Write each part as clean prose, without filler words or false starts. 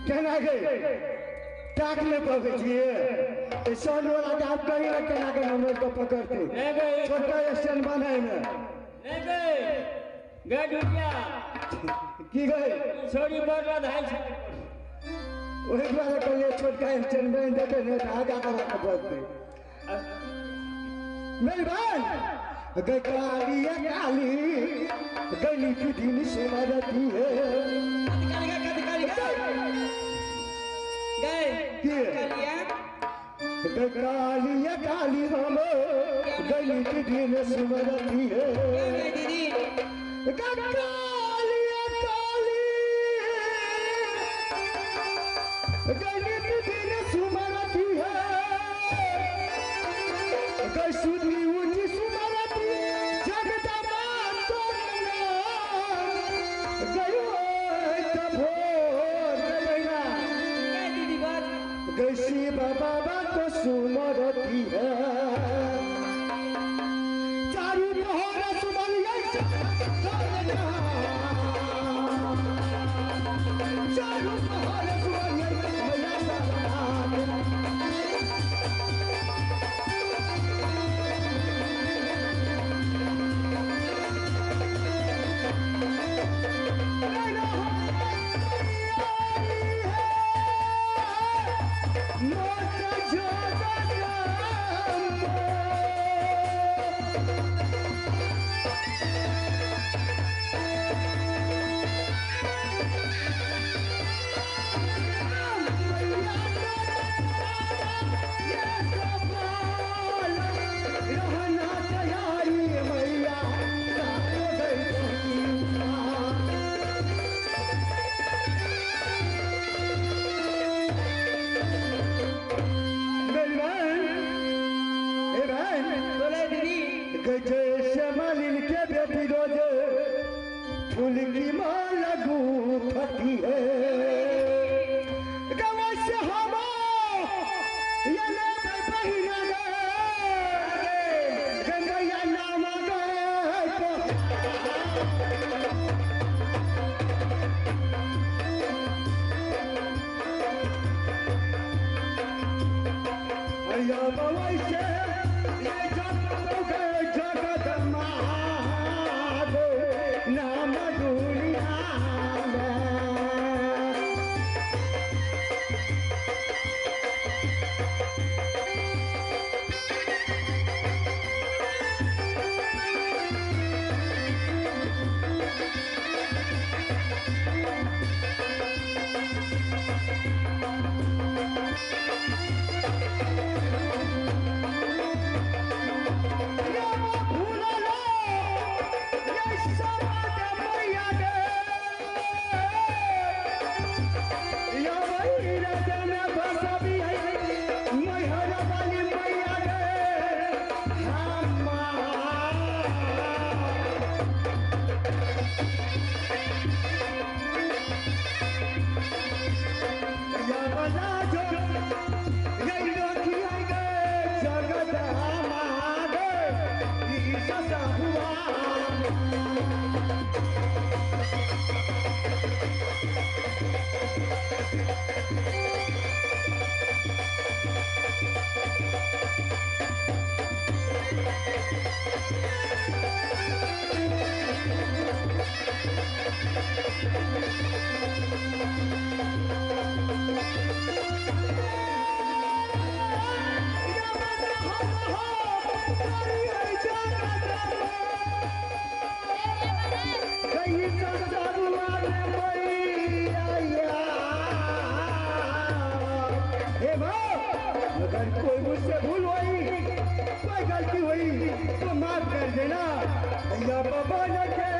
केना गई टाक ले पकड़े छियै साउंड वाला के आप कहियो केना के नंबर को पकड़ते छोटा स्टैंड बनाए में नहीं गई गए ढुकिया की गई छोरी बड़ धाई छै ओहि दुआरे कहलियै छोटका स्टैंड बनि देतै नहि तऽ आगा बढ़ा कऽ बजतै। मेरी बहन गई काली काली गली की दिन से मरती है गई काली काली हम गली की दिन से मरती है काली काली गली की दिन सुमरती है गई सुनी उठी सुमरती जगदम्बा तोरना गई भोर गई शिव बाबा को सुमरती है चारू पहर सुमरिया चारू पहर सुमरिया फूल की माला गूंथती है गवा से हम ये ले बहिना गे गंगैया नाम गए तो या बवाई से ये जग जगत नाम दुनिया में। अगर कोई मुझसे भूल हुई, कोई गलती हुई तो माफ कर देना। या बाबा के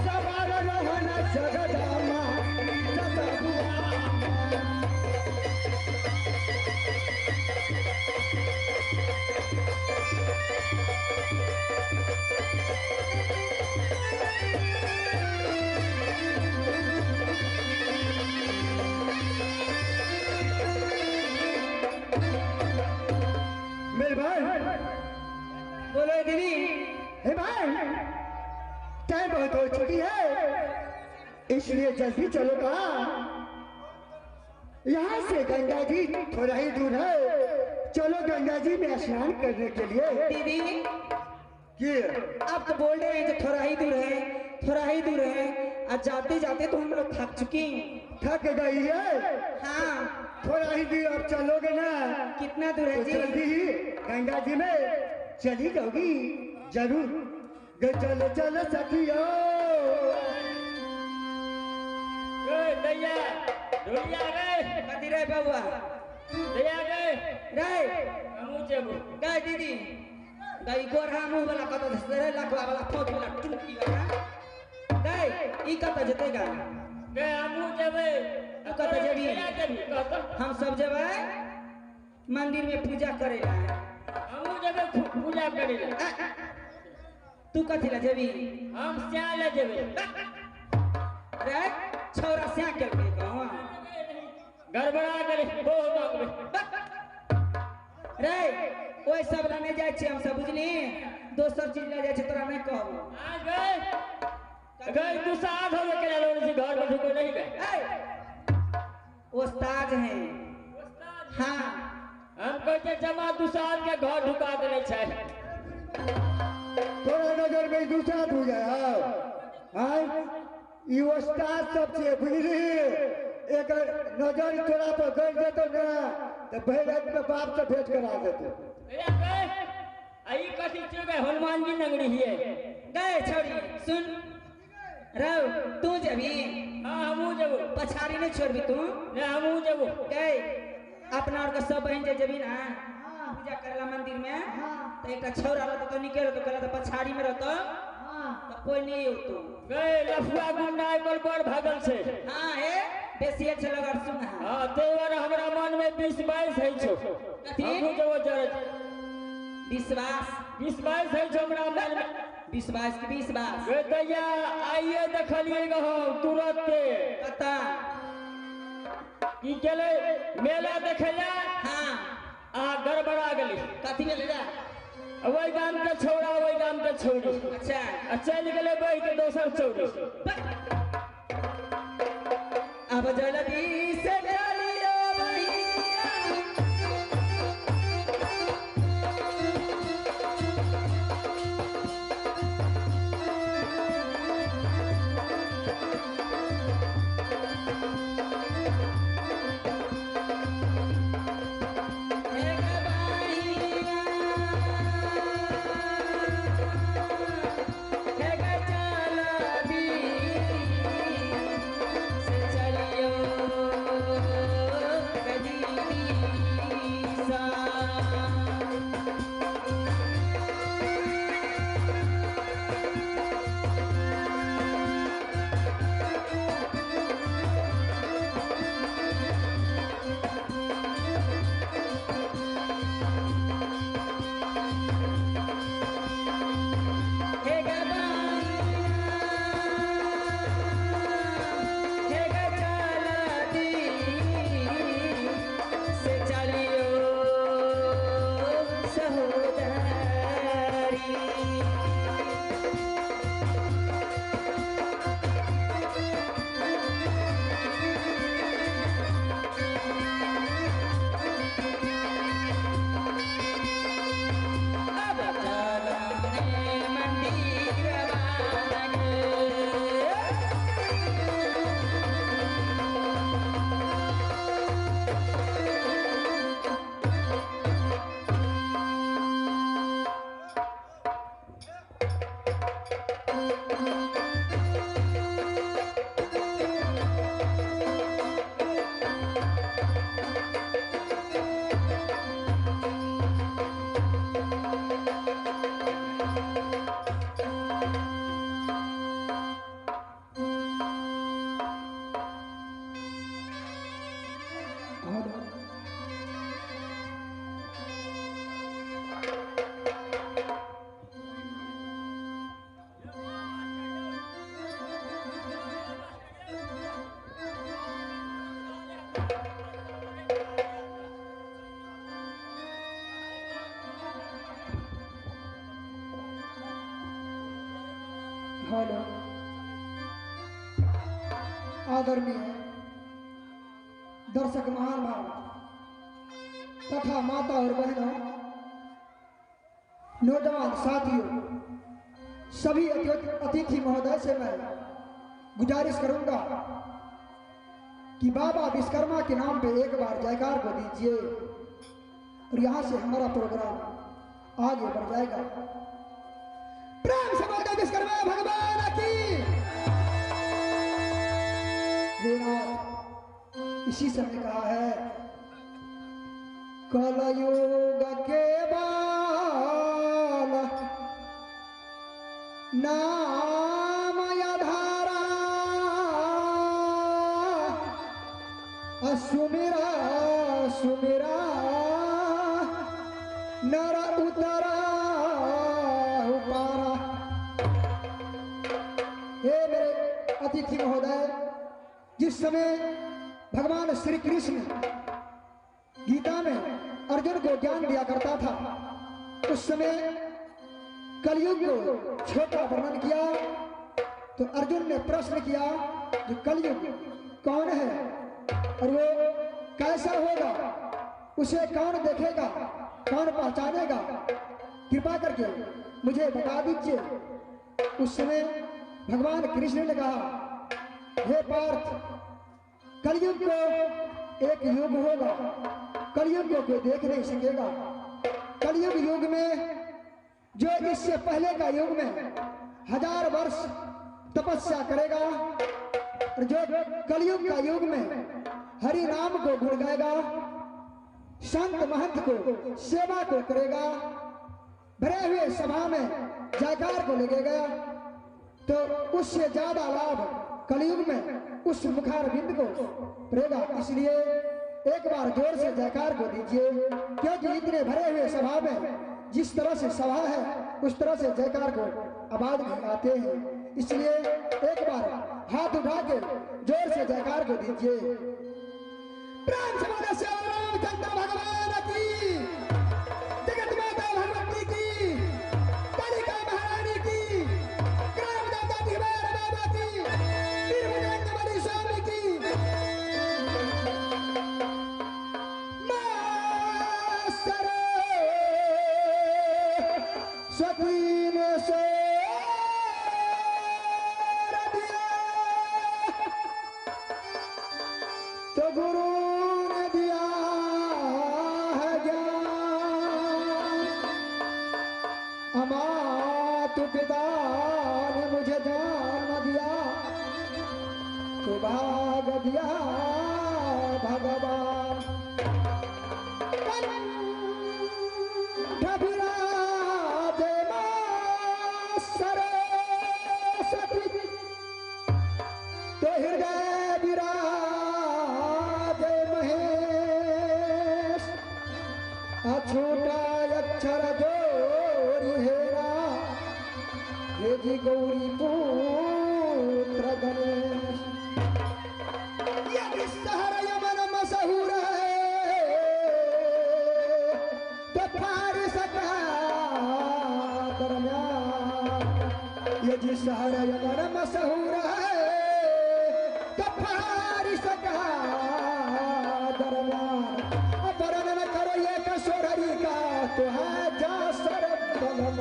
सवार रहना जगदम्बा मेरे भाई बोलो दीदी। हे भाई टाइम बहुत हो चुकी है, इसलिए जल्दी चलो। कहा यहाँ से गंगा जी थोड़ा ही दूर है, चलो गंगा जी में स्नान करने के लिए। दीदी कि आप तो बोल रहे हैं जो थोड़ा ही दूर है, थोड़ा ही दूर है, आज जाते जाते तो हम लोग थक चुके हैं। थक गई है? हाँ थोड़ा ही दूर आप चलोगे ना। कितना दूर है तो जी? जल्दी ही गंगा जी में चली जाओगी जरूर। चलो चलो सखियो। दैया ढोलिया रे। कथी रे बउआ? दैया रे। रे हमहूँ जेबो। गए दीदी गई गोरहा मुँह वाला कत रे लखवा वाला फोट वाला टुनकी वाला गए ई कत जेते गा? गे हमहूँ जेबै। तू कत जेबी? हम सब जेबै मंदिर में पूजा करेला। हमहूँ जेबै पूजा करेला। तू कथी ला जेबी? हम स्या ले जेबै। रे छौरा स्या केलकै कहवा? गड़बड़ा गेलै बहुत मांगबै। रे ओइ सब ला नहीं जाइ छियै हम सब, बुझली? दोसर चीज ला जाइ छियै, तोरा नहीं कहबो। आ गए गए तू साथ हो के लो जी घर में ढुको नहीं गए। उस्ताद हैं। हाँ हम कहते जमा दुसाद के घर ढुका देने छै। तोरा नजर में दुसाद हो गया? हाँ ई उस्ताद सब छै बुझली, एक नजर तोरा पर गड़ जेतो ना तो भरि रात में बाप से भेंट करा देतो। आई कथी छै हनुमान जी नगरी हिए। गए छोड़ी सुन रौ तू जेबी? हाँ हमहूँ जेबो। पछाड़ी नहीं छोड़बी तू? नहीं हमहूँ जेबो। गए अपना और के सब बहन जे जेबी ना पूजा करेला मंदिर में, तो एक छौरा रहतो तो निकल रहतो, कहला तो पछाड़ी में रहतो तो कोई नहीं औतो। गए लफुआ गुंडा पर बड़ भागल छै। हाँ हे बेसी छै लगर सुन। हाँ तेवर हमरा मन में 20-22 है छो। हमहूँ जेबो जरे। विश्वास 20-22 है छो हमरा मन में। विश्वास के विश्वास। गे दैया आइए देखलिए हम तुरंते। कता की गेलै मेला देखैला। हाँ आ गड़बड़ा गेली। कथी भेलै रे? ओहि गाम के छौड़ा ओहि गाम के छौड़ी। अच्छा आ चलि गेलै बहि के दोसर छौड़ी। अब जल्दी से चलियो भैया। एक हेलो आदरणीय दर्शक महानुभाव तथा माता और बहनों, नौजवान साथियों, सभी अतिथि महोदय से मैं गुजारिश करूंगा कि बाबा विश्वकर्मा के नाम पे एक बार जयकार को दीजिए और यहां से हमारा प्रोग्राम आगे बढ़ जाएगा। प्रेम से बोल दो विश्वकर्मा भगवान की। हे नाथ, इसी समय कहा है कलयुग के बाल नाम आधारा सुमिरा सुमिरा नर उतरा पारा। हे मेरे अतिथि महोदय, जिस समय भगवान श्री कृष्ण गीता में अर्जुन को ज्ञान दिया करता था, उस समय कलयुग को छोटा वर्णन किया तो अर्जुन ने प्रश्न किया कि कलयुग कौन है और वो कैसा होगा, उसे कौन देखेगा, कौन पहचानेगा, कृपा करके मुझे बता दीजिए। उस समय भगवान कृष्ण ने कहा, हे पार्थ, कलयुग को एक युग होगा, कलयुग को कोई देख नहीं सकेगा। कलयुग युग में जो इससे पहले का युग में 1000 वर्ष तपस्या करेगा और जो कलयुग का युग में हरि राम को गुण गाएगा, संत महंत को सेवा को करेगा, भरे हुए सभा में जयकार को लेके गया, तो उससे ज्यादा लाभ कलयुग में उस मुखारविंद को पड़ेगा। इसलिए एक बार जोर से जयकार को दीजिए, क्योंकि इतने भरे हुए सभा में जिस तरह से सभा है उस तरह से जयकार को आवाज नहीं आते हैं। इसलिए एक बार हाथ उठा के जोर से जयकार को दीजिए। प्रेम से बोलो श्री रामचंद्र भगवान की, जगत माता भगवती की, कालिका महारानी की, ग्राम देवता दीवार बाबा की, वीर बजरंग बली स्वामी की। मां सरस्वती ने सो दिया तो गुरु ने दिया है ज्ञान, अमातु पिता ने मुझे जन्म दिया तो भाग दिया भगवान। कंठ विराजे मां सरस्वती तो हृदय विराजे महेश, अछूटा अक्षर जोरी हेरा, हे जी गौरी पुत्र गणेश। यदि शहर यमन मशहूर है तो फारिस का दरमियान, यदि शहर यमन मशहूर है तो फारिस का दरमियान, वर्णन करो ये कसोर हरि का तो है जासर बलवान।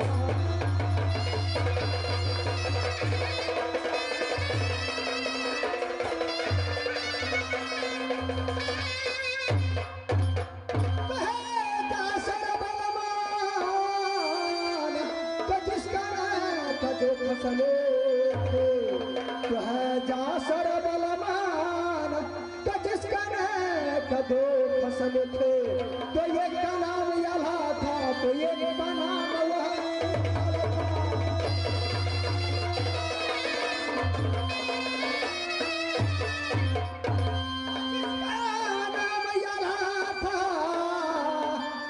तो है जासर बलवान, तो जिसका नाम फसले थे, तो है जासर बलवान, तो जिसका नाम दो फसल थे, तो ये का नाम यला था, तो ये का नाम वह। जिसका नाम यला था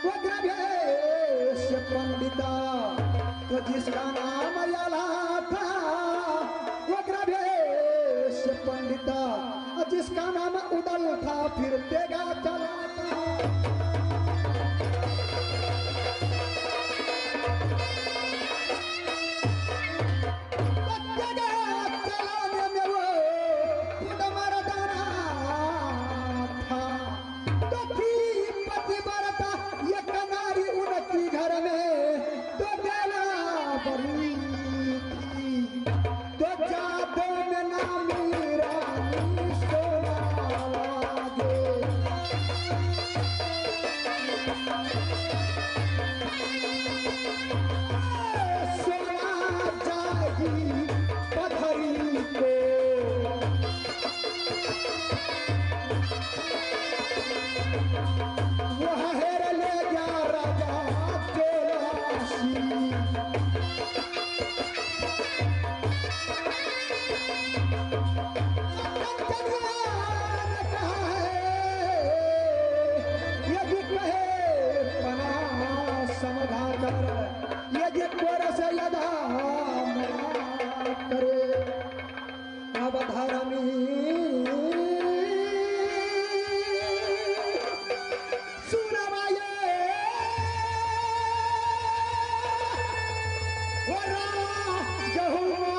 वो द्रव्येश पंडिता, तो जिसका नाम यला था वो द्रव्येश पंडिता, और जिसका नाम उदल था फिर तेगा चलाता। तो तेगा हो राजहुमा।